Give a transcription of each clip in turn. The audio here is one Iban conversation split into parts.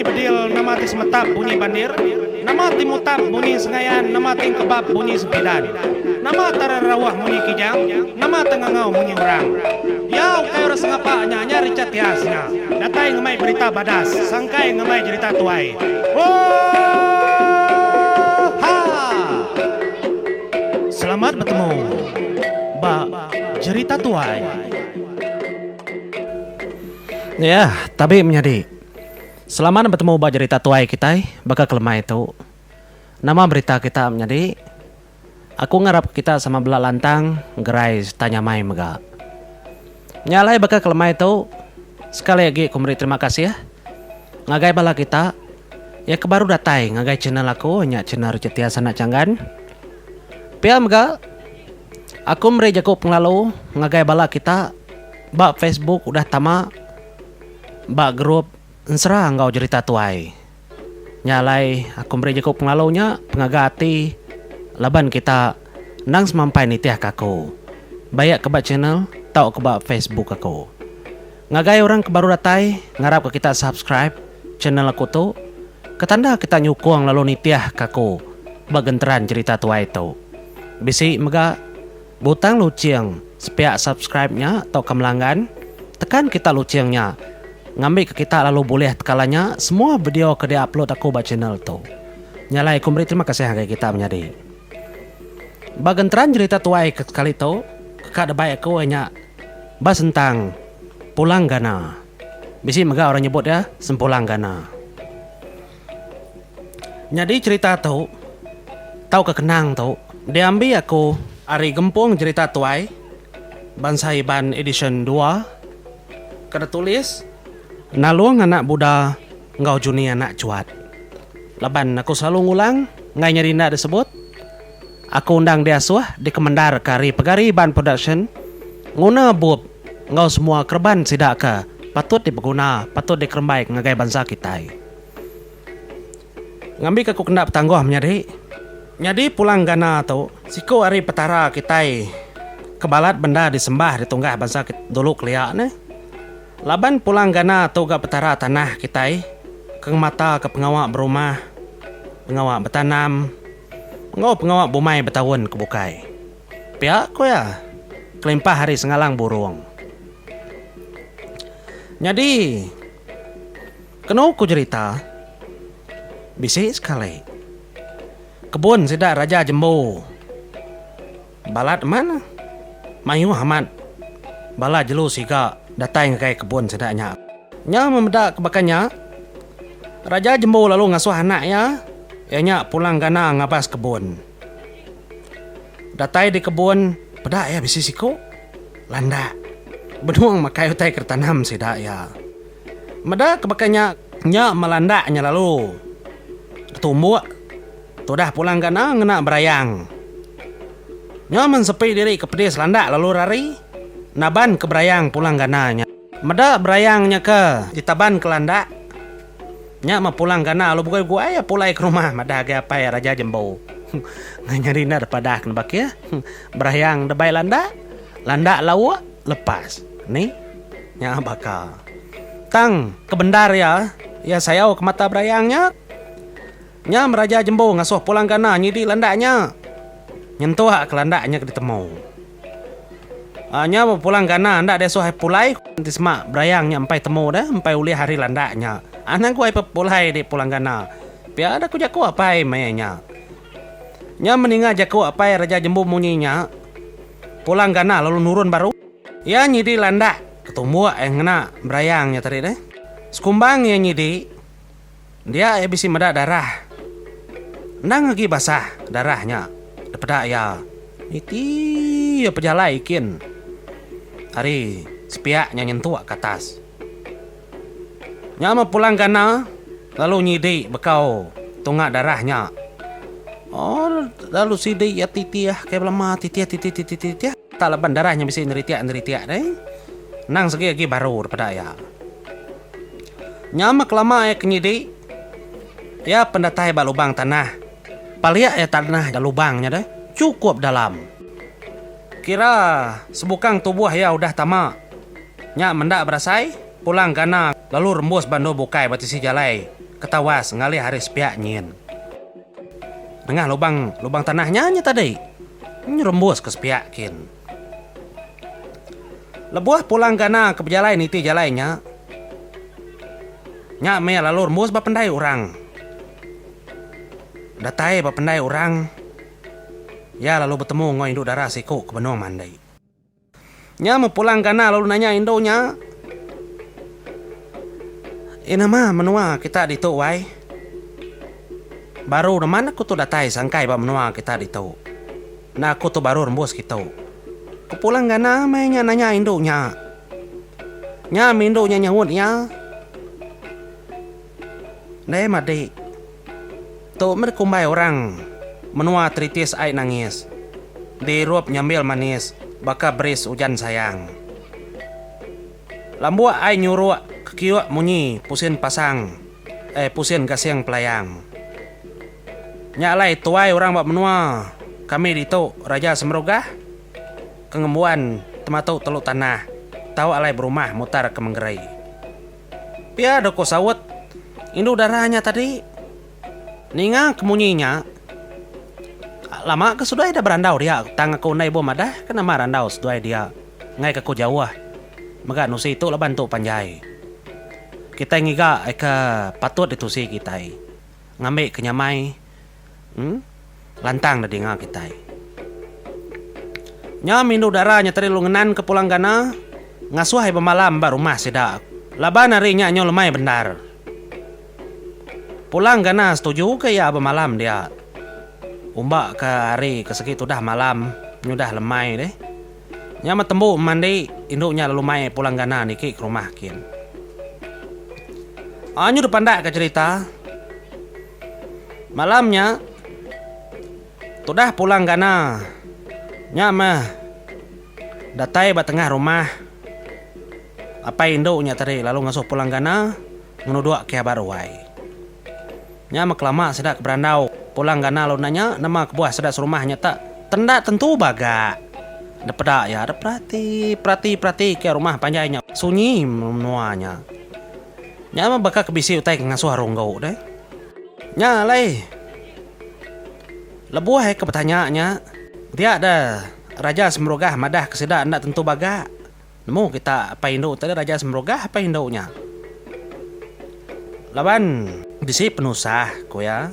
munyi bedil, nama ti semetap bunyi bandir, nama ti mutap munyi sengayan, nama ti engkebap munyi sempidan, nama tararauh munyi kijang, nama tengangau munyi orang. Iya ukai orang sengapa nya nya Richard Tias nya datai ngemai berita badas sangkai ngemai jerita tuai. Oohaa! Selamat betemu ba Jerita Tuai. Yah, tabi menyadi. Selamat betemu ba jerita tuai kitai baka kelemai tu. Nama berita kita menyadi? Aku ngarap kita sama bela lantang, gerai sereta nyamai mega. Nya alai baka kelemai tu, sekali agi ku meri terima kasih ngagai bala kita iya ke baru datai ngagai channel aku nya channel Richard Tias Anak Changgan. Pia mega aku meri jaku pengelalu ngagai bala kita ba Facebook udah tama ba group Ensera enggau Jerita Tuai. Nya alai aku meri jaku pengelalu nya pengaga ati laban kita endang semampai nitihka aku baik ke ba channel tauka ba Facebook aku. Ngagai orang ke baru datai ngarapka kita subscribe channel aku tu ke tanda kita nyukung lalu nitihka aku ba genteran jerita tuai tu. Bisi mega butang luching sepiak subscribe nya tauka melanggan, tekan kita luching nya ngambika kita lalu bulih tekala nya semua video ke diupload aku ba channel tu. Nya alai aku meri terima kasih ngagai kita menyadi. Ba genteran jerita tuai ke sekali tu ke ka debai aku iya nya ba sentang Pulang Gana. Bisi mega orang nyebut iya Sempulang Gana. Nyadi cherita tu tauka kenang tu diambi aku ari Gempung Jerita Tuai Bansa Iban Edisyen dua ke ditulis Nalung Anak Buda enggau Juni Anak Chuat. Laban aku selalu ngulang enggai nyadi enda disebut, aku endang diasuh dikemendarka ari Pegari Iban Production nguna bup enggau semua kereban sida ke patut dipeguna patut dikerembai ngagai bansa kitai. Ngambika ku kenda betangguh menyadi. Nyadi Pulang Gana tu siku ari petara kitai ke balat bendar disembah ditunggah bansa dulu kelia neh. Laban Pulang Gana tu ga petara tanah kitai ke ngemataka pengawa berumah, pengawa betanam enggau pengawa bumai betaun ke bukai. Pia ku iya kelimpah ari Sengalang Burung. Nyadi. Kenu ku jerita, bisi sekali kebun sida Raja Jembu balat amat mayuh amat bala jelu siga datai ngagai kebun sida nya. Nya meh meda ke baka nya, Raja Jembu lalu ngasuh anak iya, iya nya Pulang Gana ngabas kebun. Datai di kebun peda iya bisi siku landak benung makai utai ke ditanam sida iya. Meda ke baka nya, nya melandak nya lalu betumbuk tudah pulang gana ngena berayang. Nya men sepi diri ke pedis landak lalu rari naban ke berayang pulang gana nya. Meda berayang nya ke ditaban ke landak, nya meh pulang gana lalu beguai-guai iya pulai ke rumah madah agi apai Raja Jembu. Nyadi enda dipadah ke nebakih, berayang debai landak, landak lauk lepas. Ni. Nya baka. Tang, ke bendar iya, iya sayau ke mata berayang nya. Nya meraja jembu ngasuh Pulang Gana nyidi landak nya. Nyentuk ke landak nya ke ditemu. Nya Pulang Gana enda diasuh ai pulai enti sema berayang nya empai temu deh, empai ulih ari landak nya. Anang ku ai pulai di Pulang Gana. Pia deh ku jaku apai maya nya. Nya meninga jaku apai Raja Jembu munyi nya, Pulang Gana lalu nurun baru. Iya nyidi landak ketumbuk iya ngena berayang nya tadi deh. Sekumbang iya nyidi, dia iya bisi meda darah. Endang agi basah darah nya dipeda iya. Niti iya pejalai kin ari sepiak nya nyentuk ke atas. Nya meh pulang gana lalu nyidi bekau tunga darah nya. Oh lalu sidi iya titih kai belama titih titih titih titih tak laban darah nya bisi neritik neritik deh. Endang segi agi baru daripada iya. Nya meh kelama iya ke nyidi iya pendatai ba lubang tanah. Palik iya tanah da lubang nya deh chukup dalam. Kira sebukang tubuh iya udah tama. Nya menda berasai, pulang gana lalu rembus ba endur bukai ba tisi jalai. Ke tawas ngalih ari sepiak nyin. Nengah lubang lubang tanah nya nya tadi nyerembus ke sepiak kin. Lebuh Pulang Gana ke bejalai niti jalai nya, nya meh lalu rembus ba pendai orang. Datai ba pendai orang, iya lalu betemu enggau indu dara siku ke benung mandi. Nya meh Pulang Gana lalu nanya indu nya, Eh nama menua kita ditu wai? Baru neman aku tu datai sangkai ba menua kita ditu. Enda aku tu baru rembus kitu. Ku Pulang Gana meh nya nanya indu nya. Nya meh indu nya nyaut iya. Ndai madi. Tu meh dikumbai orang menua teritis ai nangis, diirup nyambil manis baka beris ujan sayang. Lambuk ai nyuruk kekiuk munyi pusin pasang eh pusin gasing pelayang. Nya alai tuai orang ba menua kami ditu Raja Semerugah ke ngembuan tematu telu tanah tau alai berumah mutar ke mengeri. Pia deh ko saut indu dara nya tadi. Ninga ke munyi nya, lama ke seduai ida berandau dia tang aku enda ibuh madah ke nama randau seduai dia enggai ke aku jauh mega nusi tu laban tu panjai. Kitai ngiga ke patut ditusi kitai ngambi ke nyamai uhh lantang didinga kitai. Nya mindu dara nya tadi lalu ngenan ke Pulang Gana ngasuh ai bemalam ba rumah sida laban hari nya nyau lemai bendar. Pulang Gana setuju ke iya bemalam dia. Umba ke hari ke segi tudah malam nyudah lemai deh. Nya meh tembu mandi indu nya lalu mai Pulang Gana niki ke rumah kin. Anyu dipandak ka cherita. Malam nya tudah Pulang Gana nya meh datai ba tengah rumah apai indu nya tadi lalu ngasuh Pulang Gana ngenuduk ke aba ruai. Nya meh kelama sida ke berandau Pulang Gana lalu nanya nama kebuah sida serumah nya tak tenda tentu baga. Depeda iya dep perati perati perati ke rumah panjai nya sunyi menua nya. Nya meh baka ke bisi utai ke ngasuh runggu deh. Nya alai lebuh ai ke betanya nya dia deh Raja Semerugah madah ke sida enda tentu baga. Nemu kita apai indu tadi Raja Semerugah apai indu nya. Laban bisi penusah ku iya.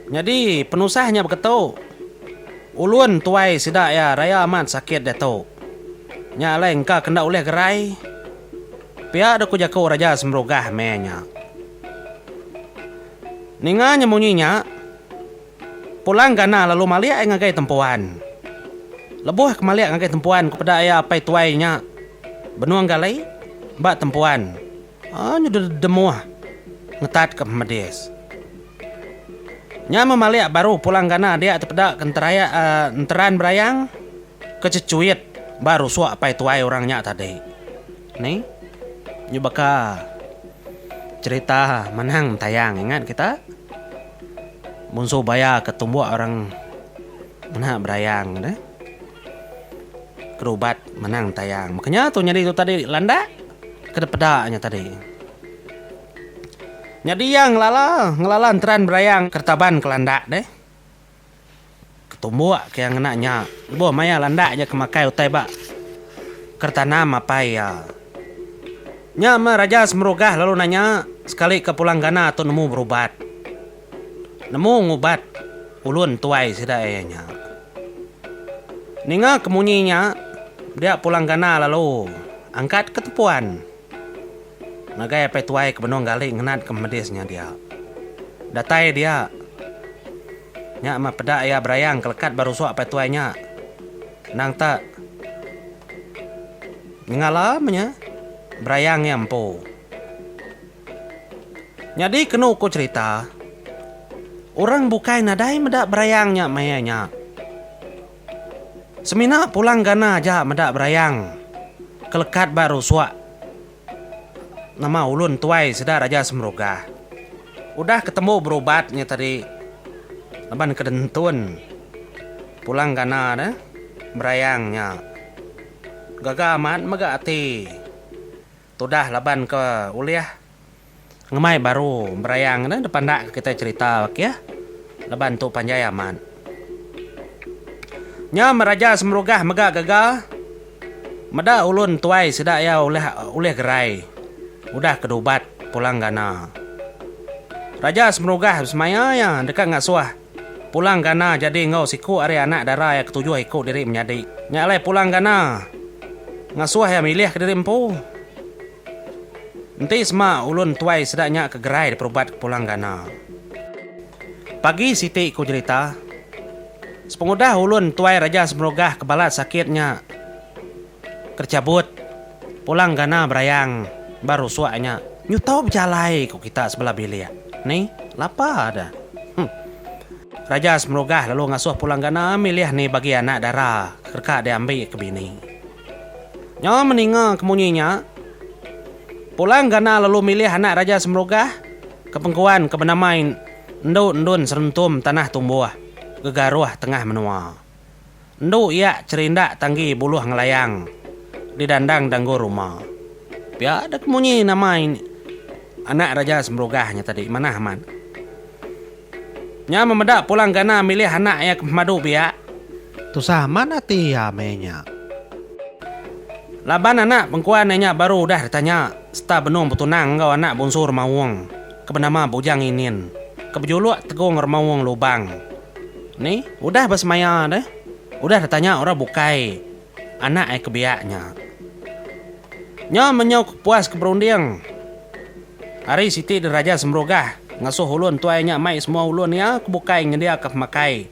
Nyadi penusah nya beketu ulun tuai sida iya raya amat sakit diatu. Nya alai engka ke enda ulih gerai. Pia deh ku jaku Raja Semerugah meh nya. Ninga nya munyi nya, Pulang Gana lalu malik ai ngagai tempuan. Lebuh ke malik ngagai tempuan ku peda iya apai tuai nya benung gali ba tempuan. Nya dedemuh ngetat ke pemedis. Nya meh malik baru Pulang Gana dia tepeda ke enteraya enteran berayang. Ke chechuit ba rusuk apai tuai orang nya tadi. Ni nyu baka cherita manang entayang ingat kita. Munsu baya ke tumbuk orang mena berayang deh. Kerubat manang entayang. Maka nya tu nyadi tu tadi landak ke dipeda nya tadi. Nyadi iya ngelala ngelala enteran berayang ke taban ke landak deh. Ketumbuk ke iya ngena nya lebuh maya landak nya ke makai utai ba kertanam apai iya. Nya meh Raja Semerugah lalu nanya sekali ke Pulang Gana tu nemu berubat. Nemu ngubat ulun tuai sida iya nya. Ninga ke munyi nya dia Pulang Gana lalu angkat ke tempuan. Ngagai apai tuai ke benung gali ngenat ke medis nya dia. Datai dia. Nya meh peda iya berayang ke lekat ba rusuk apai tuai nya. Endang te nyengala meh nya berayang iya empu. Nyadi kenu ku cherita, orang bukai nadai meda berayang nya maya nya. Semina Pulang Gana aja meda berayang ke lekat ba rusuk nama ulun tuai sida Raja Semerugah. Udah ketemu berubat nya tadi laban ke dentun Pulang Gana ne berayang nya. Gaga amat mega ati tudah laban ke ulih. Ngemai baru berayang ne pandak ke kitai cherita okey laban tu panjai amat. Nya meh Raja Semerugah mega gaga meda ulun tuai sida iya ulih ulih gerai udah ke dubat Pulang Gana. Raja Semerugah besemaya iya deka ngasuh Pulang Gana jadi enggau siku ari anak dara iya ketujuh iku diri menyadi. Nya alai Pulang Gana ngasuh iya milih kediri empu. Enti sema ulun tuai sida nya ke gerai diperubat ke Pulang Gana. Pagi siti ku jerita, sepengudah ulun tuai Raja Semerugah ke balat sakit nya ke dichabut Pulang Gana berayang ba rusuk nya nyutau bejalai ku kita sebelah bilik. Ni, lapa da. Huh. Raja Semerugah lalu ngasuh Pulang Gana milih ni bagi anak dara ke deka diambi ke bini. Nya meninga ke munyi nya, Pulang Gana lalu milih anak Raja Semerugah ke pengkuan ke benama Endu Endun Serentum Tanah Tumbuh Gegaruh Tengah Menua. Endu iya cherinda tanggi buluh ngelayang di dandang danggur ruma. Pia dek munyi nama anak Raja Semerugah nya tadi manah amat. Nya memeda Pulang Gana milih anak iya ke pemadu biak. Tusah amat ati iya meh nya. Laban anak pengkuan iya nya baru udah ditanya sereta benung betunang enggau anak Bunsu Remaung ke benama Bujang Inin ke bejuluk Tegung Remaung Lubang. Ni udah besemaya deh udah ditanya orang bukai anak iya ke biak nya. Nya menyau ke puas ke berunding. Hari siti diraja Semerugah ngasuh ulun tuai nya mai semua ulun iya ke bukai nyendiaka pemakai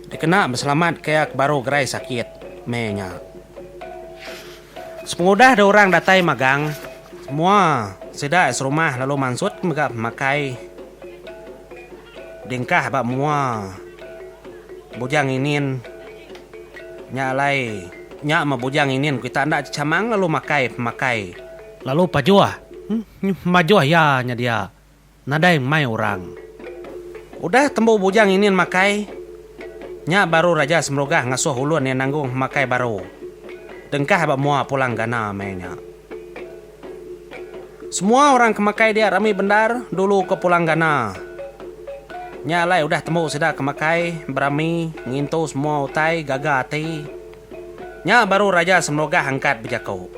dikena beselamatka iya ke baru gerai sakit meh nya. Sepengudah da orang datai magang, semua sida serumah lalu mansut mega pemakai dingkah ba mua Bujang Inin. Nya alai nya meh Bujang Inin ku ita enda chechamang lalu makai pemakai. Lalu pajuh, majuh iya nya dia nadai mai orang. Udah tembu Bujang Inin makai, nya baru Raja Semerugah ngasuh ulun iya nanggung pemakai baru. Dengkah ba mua Pulang Gana meh nya. Semua orang ke makai dia rami bendar dulu ke Pulang Gana. Nya alai udah tembu sida ke makai, berami, ngintu semua utai gaga ati. Nya baru Raja Semerugah angkat bejaku.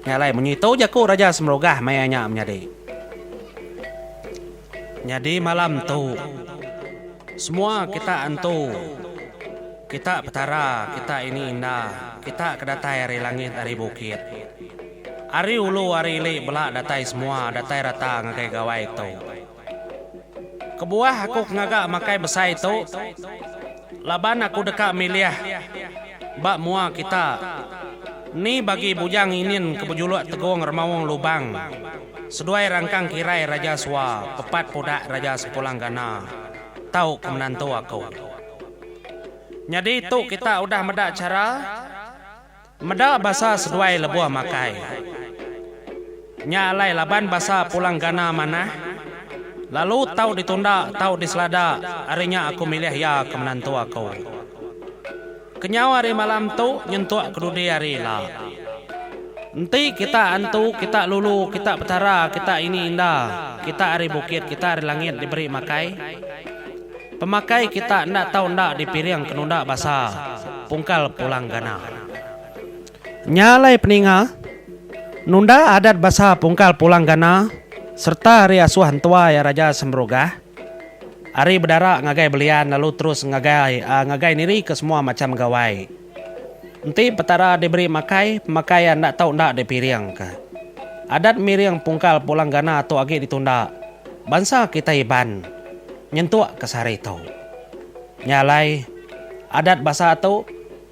Nya alai munyi tu jaku Raja Semerugah maya nya menyadi. Nyadi malam tu, semua kita antu, kita Petara, kita ini inda, kita ke datai ari langit ari bukit. Ari ulu ari ili bela datai semua datai rata ngagai gawai tu. Kebuah aku ke ngaga makai besai tu laban aku deka milih ba mua kita ni bagi Bujang Inin ke bejuluk Tegong Remaung Lubang seduai Rangkang Kirai Raja Sua Pepat Pudak Raja Sempulang Gana tau ke menantu aku. Nyadi tu kita udah meda chara. Meda basa seduai lebuh makai. Nya alai laban basa Pulang Gana manah, lalu tau ditunda tau diselada ari nya aku milih iya ke menantu aku. Kenyau ari malam tu nyentuk kedudi hari ila. Enti kita antu, kita lulu, kita petara, kita ini inda, kita ari bukit, kita ari langit diberi makai. Pemakai kita enda tau enda dipiring ke nunda basa pungkal Pulang Gana. Nya alai peninga, nunda adat basa pungkal Pulang Gana sereta ari asuh entua iya Raja Semerugah, ari bedara ngagai belian lalu terus ngagai ngagai nirika semua macham gawai. Enti Petara diberi makai, pemakai iya enda tau enda dipiringka. Adat miring pungkal Pulang Gana tu agi ditunda bansa kitai Iban. Nyentuk ke sehari tu. Nya alai, adat basa tu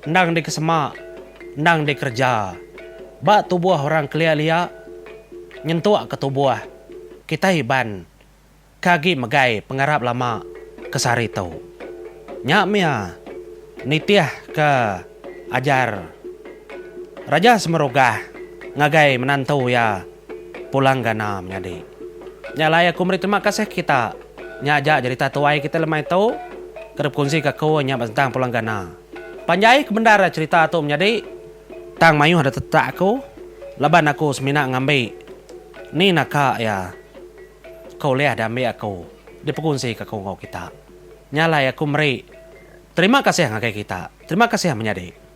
endang dikesema, endang dikereja ba tubuh orang kelia lia nyentuk ke tubuh kitai Iban ke agi megai pengarap lama ke sehari tu. Nya mih nitih ke ajar Raja Semerugah ngagai menantu iya Pulang Gana menyadi. Nya alai aku meri terima kasih ke kita. Nya aja jerita tuai kita lemai tu ke dipekunsi ke aku nya ba sentang Pulang Gana. Panjai ke bendar cherita tu menyadi tang mayuh da tetak aku laban aku semina ngambi. Ni naka iya ke ulih diambi aku dipekunsika aku enggau kita. Nya alai aku meri terima kasih ngagai kita. Terima kasih menyadi.